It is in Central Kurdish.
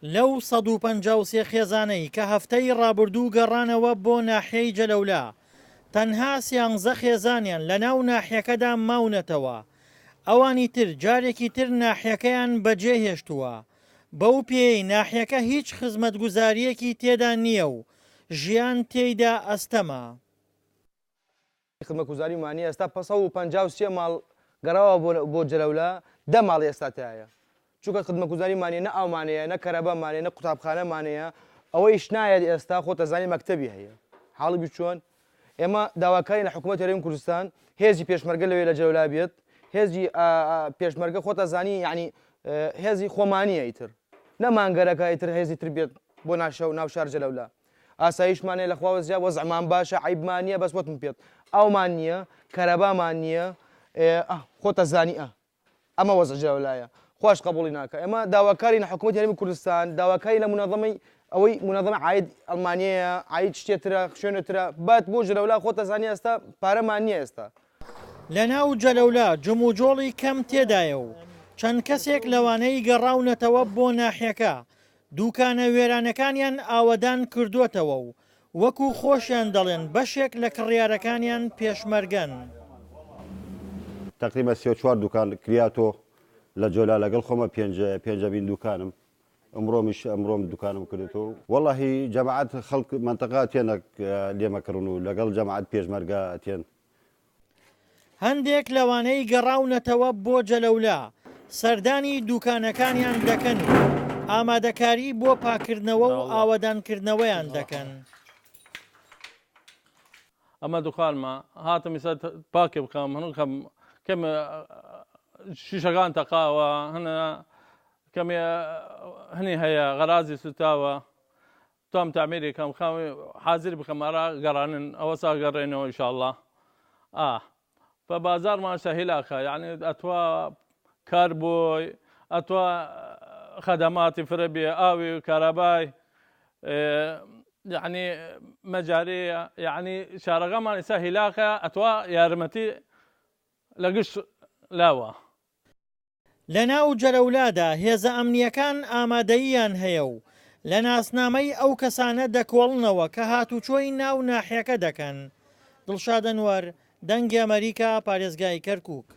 لەو 153 خێزانەی کە هەفتەی ڕابردوو گەڕانەوە بۆ ناحیەی جەلەولا، تەنها سیانزە خێزانیان لەناو ناحیەکەدا ماونەتەوە، ئەوانی تر جارێکی تر ناحیەکەیان بەجێهێشتووە، بەو پێیەی ناحیەکە هیچ خزمەتگوزارییەکی تێدا نییە و ژیان تێیدا ئەستەمە. خزمەتگوزاریمان نییە، ئێستا 153 ماڵ گەڕاوە بۆ جەلەولا، 10 ماڵی ئێستا تیایە، چونکە خزمەتگوزاریمان نییە، نە ئاومان هەیە، نە کەرەبامان هەیە، نە قوتابخانەمان هەیە، ئەوەیش نایەت ئێستا خۆت ئەزانی مەکتەبی هەیە، حاڵی بی چۆن؟ ئێمە داواکارین لە حکوومەتی هەرێمی کوردستان هێزی پێشمەرگە لەوێ لە جەلەولا بێت، هێزی پێشمەرگە خۆت ئەزانی یعنی هێزی خۆمانیە ئیتر نەمان گەرەکە ئیتر هێزی تر بێت بۆ ناشە و ناو شار جەلەولا. ئاسایشمان هەیە لە خواوە زیاد وەزعمان باشە عەیبمان نییە بەس وەتم پێت ئاومان نییە کەرەبامان نییە خۆت ئەزانی ئە ئەمە وەزع جەلەولایە خواش قبوڵی ناکە ئێمە داواکارین لە حکوومەتی هەرێمی کوردستان داواکاری لە منەظەمەی ئەوەی منەظەمە عاید ئەڵمانیەیە عاید شتێترە شوێنێترە بات بۆ جەلەولا خۆت ئەزانی ئێستا پارەمان نییە ئێستا. لەناو جەلەولا جموجۆڵی کەم تێدایە و چەند کەسێک لەوانەی گەڕاونەتەوە بۆ ناحیەکە دووکانە وێرانەکانیان ئاوەدان کردووەتەوە و وەکو خۆشیان دەڵێن بەشێک لە کڕیارەکانیان پێشمەرگەن. تەقریبا 34 دوکان کریاتۆ لە جۆلا لەگەڵ خۆمە پێنج پێنجەمین دوکانم ئمڕۆمیش ئەمڕۆم دوکانم کردێتەوە وەڵاهی جەماعەت خەڵک مەنتەقە تێنە لێمەکڕن و لەگەڵ جەماعەت پێشمەرگە تێن. هەندێک لەوانەی گەڕاونەتەوە بۆ جەلەولا سەردانی دوکانەکانیان دەکەن و ئامادەکاری بۆ پاککردنەوە و ئاوەدانکردنەوەیان دەکەن. ئەمە دوکانمە هاتم ئیستا پاکی بکەم هەنوکەم کەم شیشەکان تەقاوە هەنە کەمێ هەنی هەیە غەرازی سوتاوە تام تەعمیری کەم خەم حازر بکەم ئەرا گەڕانن ئەوەسا گەڕێنەوە ئیشاڵڵا ئا فە بازاڕمان سەهیلاکە یعنی ئەتوا کار بۆی ئەتوا خەدەماتی فرە بێ ئاوی و کارابای یعنی مەجاری یعنی شارەکەمان ئیسا هیلاکە ئەتوا یارمەتی لە گشت لاوە. لەناو جەلەولادا هێزە ئەمنییەکان ئامادەییان هەیە و لە ناسنامەی ئەو کەسانە دەکۆڵنەوە کە هاتوچۆی ناو ناحیەکە دەکەن. دڵشاد ئەنوەر، دەنگی ئەمەریکا، پارێزگای کەرکوک.